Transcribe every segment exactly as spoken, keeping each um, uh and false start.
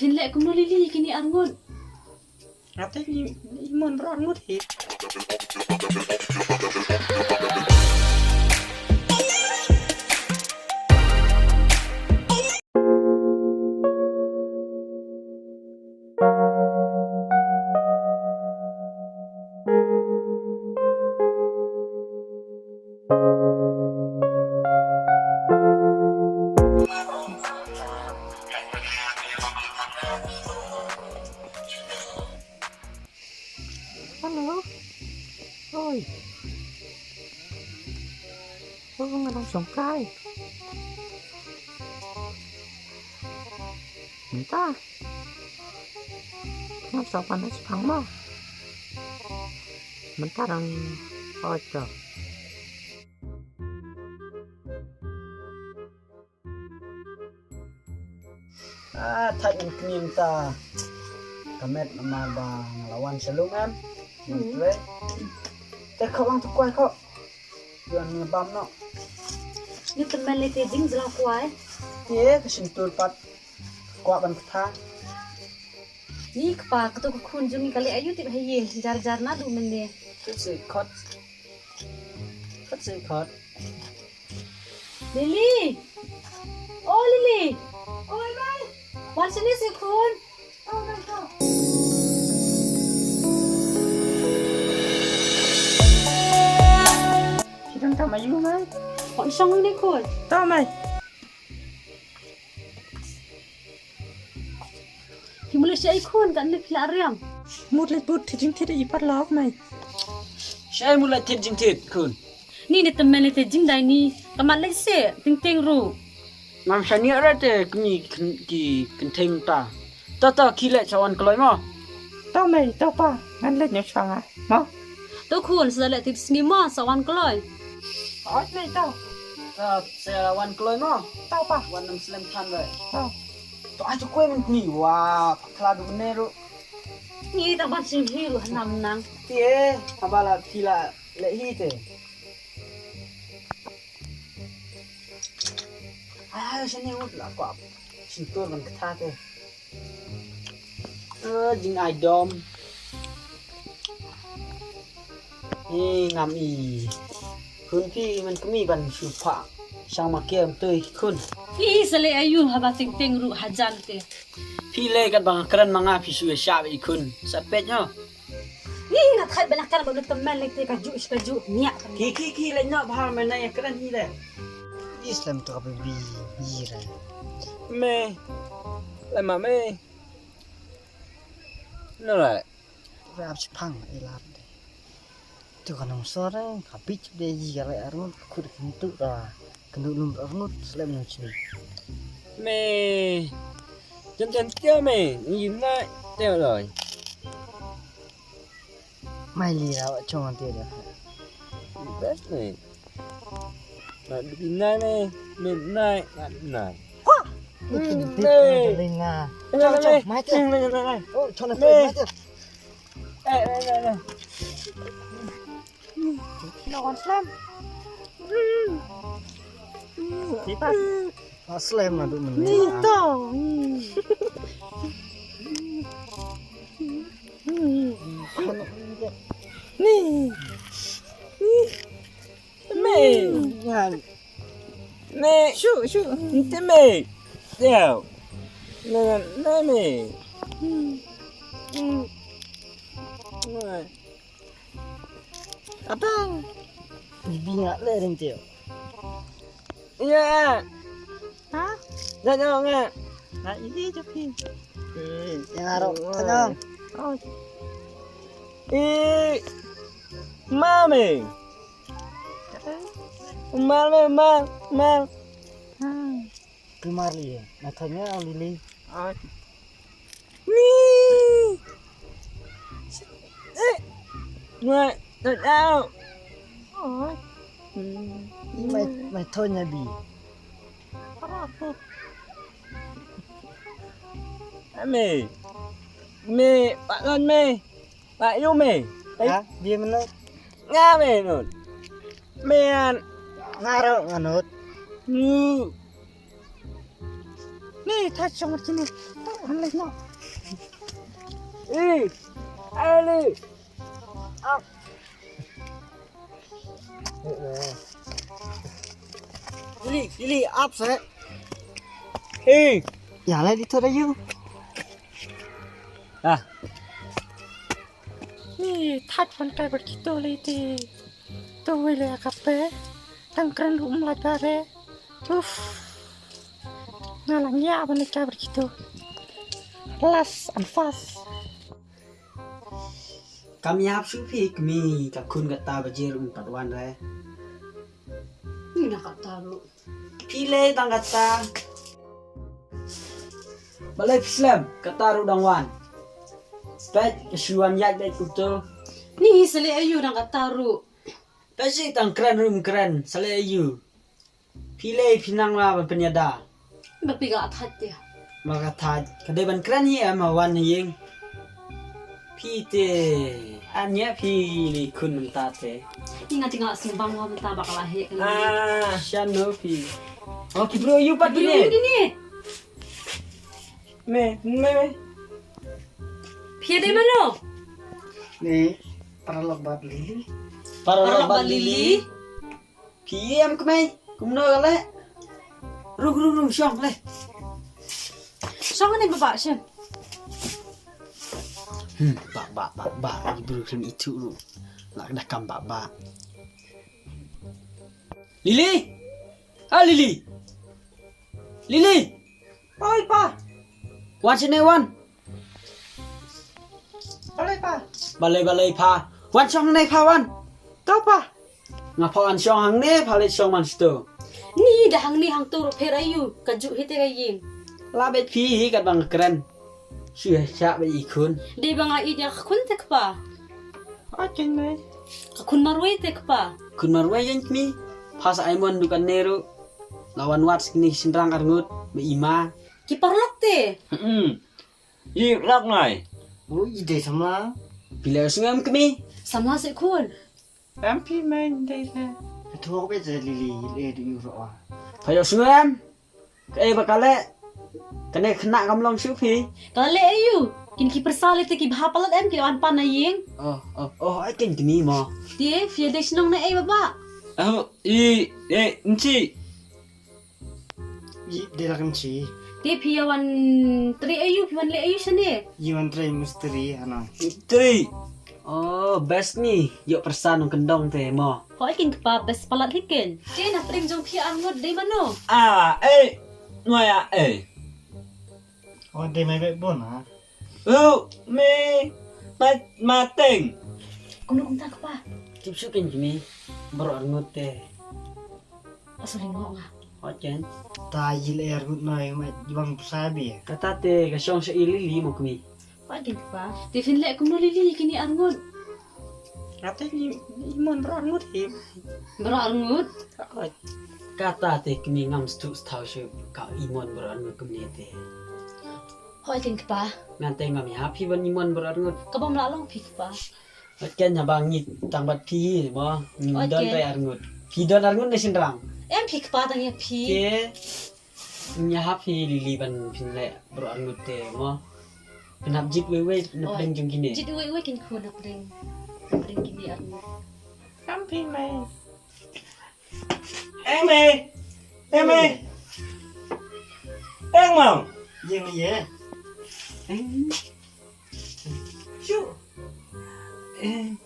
Phin leh kumno Lily kine arngut? Ate ni mon bro arngut hi. Hello. Oi. Oi, nga dang shong kai. Mynta. Nga sa pan na chipang mo. Mynta dang oi to. Ah, thait ngan kñi mynta. Ka met namar ba nga la wan sha lum em. Ngan trei. Te kho wang tu kwai kho. Yuan nga bam no. Ni tymmen lei te jingjlaw kwai. Te ka shyntur pat. Kwah ban ktha. Ni kpa, kato ka khun jong ngi ka leh aïu tip ha ïing, jar jar naduh mynne. Khot se khot. Khot se khot. Lily! Oh, Lily! Oi, Mai! Wan shane se khun. Phi dang tam aïu, Mai? Wan shong ne khun. To, Mai. Phi mut leit shaei khun, katne phi la riang? Mut leit bud thied jingthied i paralok, Mai. Shaei mut leit thied jingthied khun? Ni ne tymmen leit thied jingdai ni, ka mat leit se, teng teng ruh. Ngam shaniah re te kmie ki kynthei mynta. To to khie leit sa wan kloi mo. To Mai, to pa, ngan leit ñiew shwa nga mo. To khun, sa leit tip sngi mo, sa wan kloi. Ot Mai to. To sa wan kloi mo. To pa. Wan nym slem than re. To. To ai to kwai mynta ni wa, khla du ne ruh. Ni tang ban sing hi ruh hanam nang. Te, haba la phi la leh hi te. Ai, shane ngut la kwah. Shyntur ban ktha te. Eh, jingai dom. Eh, ngam i. Khun phi man kmie ban shu phah. Shang ma kem tui khun. Phi sa leh aïu haba teng teng ruh hajan te. Phi leh kat ba nga kren ma nga phi shu ïa shah i khun. Sa peit no. Ni nga thait ba na kan ba na tymmen leh te ka ju shi ka ju nia. Ki ki ki leh no bha me na ïa kren hi le. Islem to ka baby hi re. Me. Le ma me. No le. Rap chipang ilar. Tu ka nong sore ka bit de yi ka le arun khut kan tu da. Kan du lum arun slem no chini. Me. Jan jan tio me. Yi na tio loi. Mai li ra wa chong an te da. Best me. Na bi nai me, me nai, na nai. Kwa. Ni ki ni te na le nga. Chong chong mai te. Oh chong na te mai te. Eh eh eh eh. No one slam. Tipa. Aslam adu mene. Ni to. Ni. Ni. Me. Ngan. Me. Shu shu. Nte me. Teo. Ngan na me. Ngan. Atang. Bibi nga le ring teo. Iya. Ha? Dah jawab enggak? Ha, ini je pin. Eh, yang arok. Tengok. Oh. Eh. Mami. Mal me mal mal. Ha. Primar li. Matanya lili. Ah. Ni. Eh. Ngai, tak tahu. Oh. Hmm. Mai mai thonya bi. Ame. Me, pak non me. Pak yu me. Ha, bi menut. Nga me nun. Me an. Ngaro nganut. Ngu. Ni, ta chong kini. Ei, Ali. Ap. Lili, Lili, ap se. Ei. Ïa la di to da yu. Ah. Ni thait ban kai bad kito lei te. To wei le ka pe. Tang kren ruh um la dare. Uf. Nga la ngiah ban kai bad kito. Last and fast. Kam ïap shuh phi kmie, ka khun kata ba jer um pat wan re. Ni na kata ruh. Phi lei tang kata. Balei phi slem, kata ruh dang wan. Peit, ka shu wan ïaid beit kumto. Ni sa leh aïu dang kata ruh. Peit shi tang kren ruh ym kren, sa leh aïu. Phi lei phi nang la ban pynïada. Ba phi ka thait te. Ma ka thait. Ka dei ban kren hi em ma wan ïing. Phi te. An ïa phi ni khun mynta te. Ni nga te nga sing bang wa mynta ba ka la heh kan. Ah, shan no phi. Oh, ki bro yu pat ni. Ni ni. Me, me, me. Phi dei mano? Ni, paralok bad Lili. Paralok bad Lili. Phi em kmei, kumno ka leh? Rung, rung, rung, shong leh. Shong ne baba shong. Hmm, baba, baba, baba, i bru khlem itu ru. Lak da kam baba. Lili! Ah, Lili! Lili! Oi, pa! Wan sini, wan! Balei, pa? Balei, balei, pa. Wan shong hangne, pa, wan. To, pa. Nga pha wan shong hangne, pha leit shong man shito. Ni da hangne hangto ruh pher aïu, ka juh hi te ka ïing. La beit phi hi katba nga kren. Shu ïa shah beit i khun. Dei ba nga ïeit ïa ka khun te kpa. Ka khun marwei te kpa. Khun marwei ïa kmie. Pha sa ai mon dukan ne ruh. La wan wad sa kine ki shynrang arngut ba i ma. Ki paralok te. Hmm. I lak ngai. U i dei samla. Phi leh sngewm kmie. Samla se khun. Em phi men dei le. Ka thok be je Lili le du yu ro. Pha ïoh sngewm. Ka ei ba ka leh. Kane khynnah kam long shuh phi. Ka leh aïu. Kin ki pyrsa le te ki bha palat em ki wan pan na ïing. Oh, oh, oh, ai kin kmie mo. Te phi dei shnong ne ei baba. Oh, i, eh, nchi. Yi, dei la kan chi. Te phi ïa wan trei aïu, phi wan leh aïu shane? Yi wan trei mistri, ano. Mistri. Oh, best ni. Ïoh pyrsa nongkyndong te mo. Hooid kin kpa best palat hi kin. Te na pdeng jong phi arngut dei mano? Ah, eh. Noya, eh. Oh, dei mai beh bon ha. Ru, me, ma, ma teng. Kumno kumta kpa? Tip shu kin kmie, baroh arngut te. Asu lingok nga. Hooid ken. Ta yi le arngut noi ma jibang psa bi. Kata te ka shong sha i Lili mo kmie. Hooid ken kpa. Te phin leh kumno Lili kine arngut. Kata i, i mon baroh arngut hi. Baroh arngut? Hooid. Kata te kmie ngam stu stau shu ka i mon baroh arngut kumne te. Hooid ken kpa. Ngan te ngam ïa phi ban i mon baroh arngut. Ka bym lah long phi kpa. Hooid ken haba ngi tang bad phi mo. Ngi don te arngut. Phi don arngut ne shynrang. Em phi kpa tang ïa phi. Te. Ngi hap hi Lili ban phin leh baroh arngut te mo. Phin hap jied wei wei na pdeng jong kine. Jied wei wei kin khun na pdeng. Na pdeng kine arngut. Kam phi mai. Eng mai. Eng mai. Eng mau. Ye mai ye. Eng. Shu. Eng.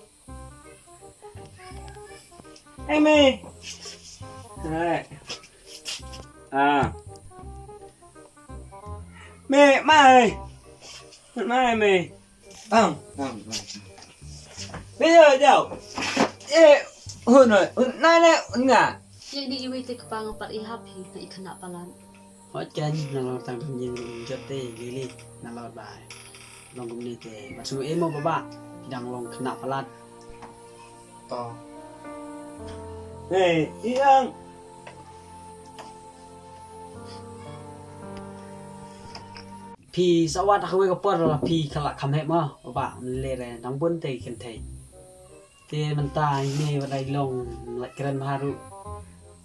Eng mai. Hai. Ah. Mai, mai. Mai, mai. Ang, ang, ang. Mai, jauh, jauh. Eh, hun, hun, nai, nai, hun nga. Ye ni iwi te kpa nga pat i hap hi na i khynnah palat. Hooid ken, nang long tang kum ïing rum jot te, Lili, nang long ba. Long kumne te, ba sngewbha mo baba, ki dang long khynnah palat. To. Hei, ïang. Phi sa wad ha kawei ka por la phi ka la kham heh mo, baba, myn le re, nang bun te kynthei. Te mynta ine ba dei long, la kren bha ruh.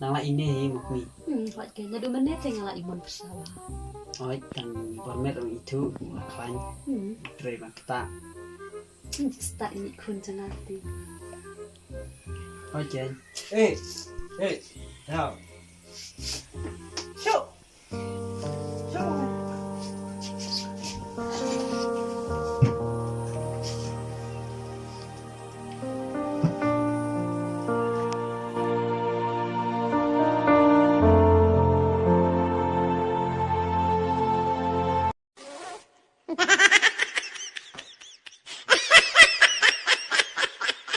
Nang la ine hi mukmi. Hmm, hot ke. Naduh mynne te nga la imon pyrsa ba. Oi, tang bor met ong itu, la khlain. Hmm, Trei bang kita. hmm, start ini khun jangati. Oi, jen. Hey, hey, now. Sure.